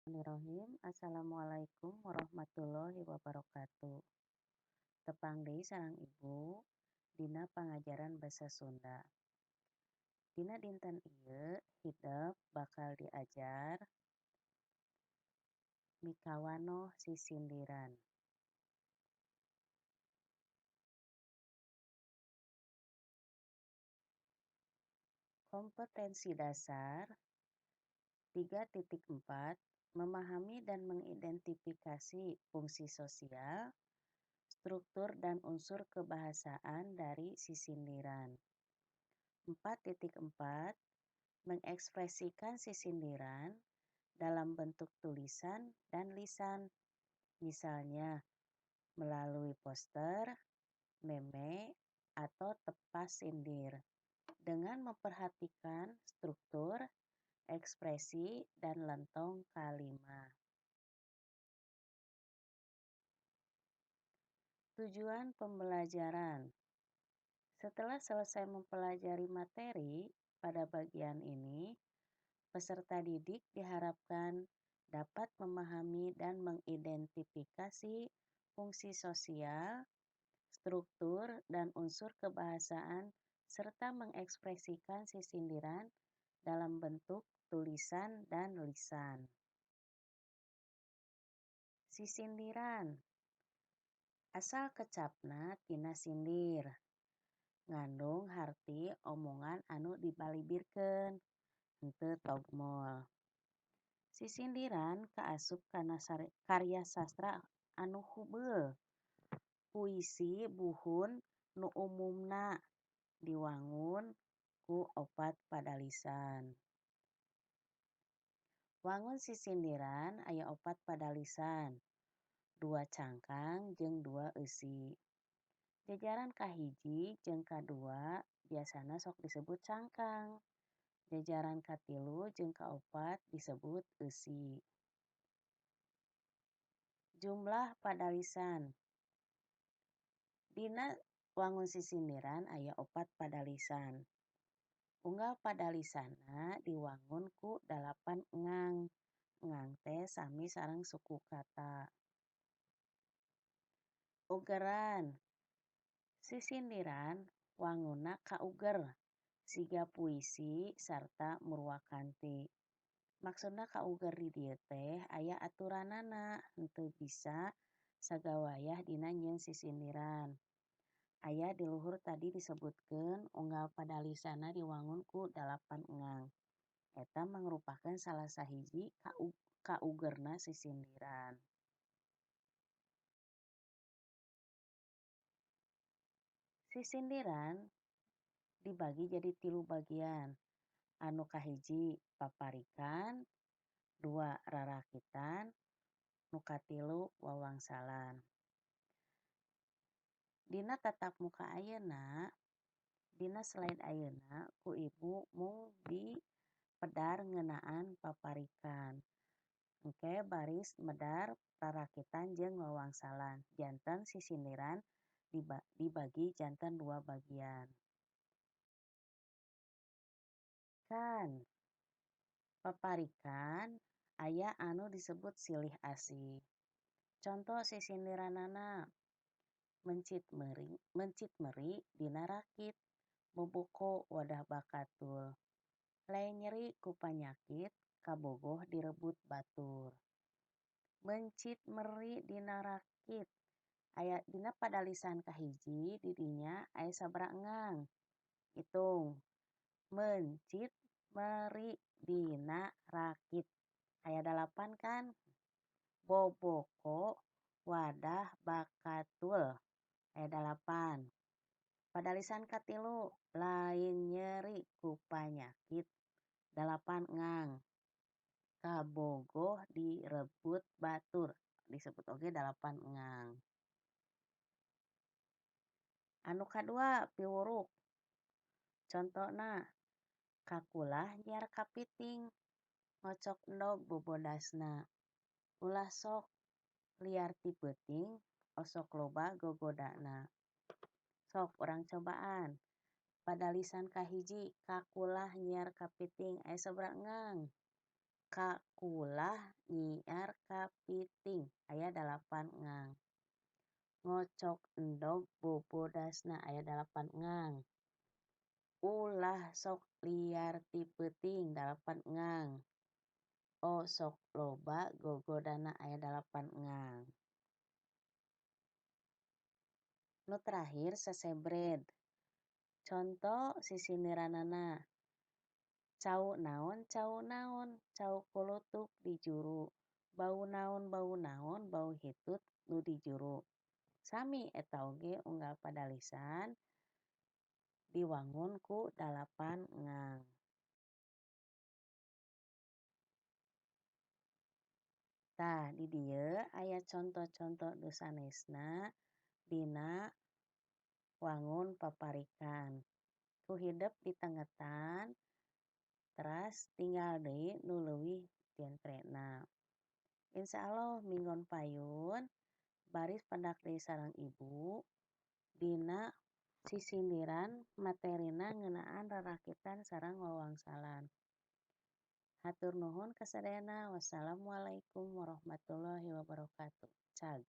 Bismillahirrahmanirrahim. Assalamualaikum warahmatullahi wabarakatuh. Tepang deui sareng Ibu dina pangajaran basa Sunda. Dina dinten ieu hidep bakal diajar mikawanoh sisindiran. Kompetensi dasar 3.4 memahami dan mengidentifikasi fungsi sosial, struktur dan unsur kebahasaan dari sisindiran. 4.4 mengekspresikan sisindiran dalam bentuk tulisan dan lisan, misalnya melalui poster, meme, atau tepas sindir, dengan memperhatikan struktur, ekspresi, dan lentong kalimah. Tujuan pembelajaran. Setelah selesai mempelajari materi pada bagian ini, peserta didik diharapkan dapat memahami dan mengidentifikasi fungsi sosial, struktur, dan unsur kebahasaan, serta mengekspresikan sisindiran dalam bentuk tulisan dan lisan. Sisindiran asal kecapna tina sindir, ngandung harti omongan anu dibalibirkeun, henteu togmol. Sisindiran kaasup kana karya sastra anu hubeul, puisi buhun nu umumna diwangun ku opat padalisan. Wangun sisindiran aya opat padalisan, 2 cangkang jeung 2 eusi. Jajaran kahiji jeung kadua biasana sok disebut cangkang. Jajaran katilu jeung kaopat disebut eusi. Jumlah padalisan. Dina wangun sisindiran aya opat padalisan. Unggal padalisanna diwangun ku 8 engang. Engang teh sami sareng suku kata. Ugeran. Sisindiran wangunna kauger, siga puisi sarta murwakanti. Maksudna kauger di dieu teh aya aturanana, henteu bisa sagawayah dina nyieun sisindiran. Aya di luhur tadi disebutkeun unggal padalisanna diwangun ku 8 engang. Eta mangrupakeun salah sahiji kaugerna sisindiran. Sisindiran dibagi jadi 3 bagian. Anu kahiji paparikan, 2 rarakitan, nu katilu wawangsalan. Dina tatap muka ayeuna, dina slide ayeuna ku Ibu mung dipedar ngeunaan paparikan. Engke baris medar rarakitan jeung wawangsalan. Janten sisindiran dibagi janten 2 bagian. Kan paparikan aya anu disebut silih asih. Contoh sisindiranana mencit meri dina rakit, boboko wadah bakatul. Lain nyeri ku panyakit, kabogoh direbut batur. Mencit meri dina rakit. Aya dina padalisan kahiji di dinya aya sabaraha engang. Hitung. Mencit meri dina rakit. Aya 8 kan? Boboko wadah bakatul. Aya 8. Padalisan katilu lain nyeri ku panyakit. 8 engang. Kabogoh direbut batur. Disebut oge 8 engang. Anu kadua piwuruk. Contona kakulah nyiar kapiting, ngocok endog bobodasna. Ulah sok liar ti peuting, osok loba gogodana. Sok urang cobaan. Padalisan kahiji kakulah nyiar kapiting aya sabaraha engang? K Kakulah nyiar kapiting aya 8 ngang. Ngocok endog bobodasna aya 8 ngang. Ulah sok liar ti peuting 8 ngang. Osok loba gogodana aya 8 ngang. Nu terakhir sesebred. Conto sisindiranana. Cau naon cau naon cau kulutuk di juru. Bau naon bau naon bau hitut nu di juru. Sami eta oge unggal padalisan diwangun ku 8 ngang. Tah di dieu aya conto-conto nu sanesna dina wangun paparikan. Ku hidep ditengetan teras tinggal deui nu leuwih jentrena. Insyaallah minggon payun baris pendak deui sareng ibu dina sisindiran materina ngeunaan rarakitan sareng wawangsalan. Hatur nuhun kasadayana. Wassalamualaikum warahmatullahi wabarakatuh. Cag.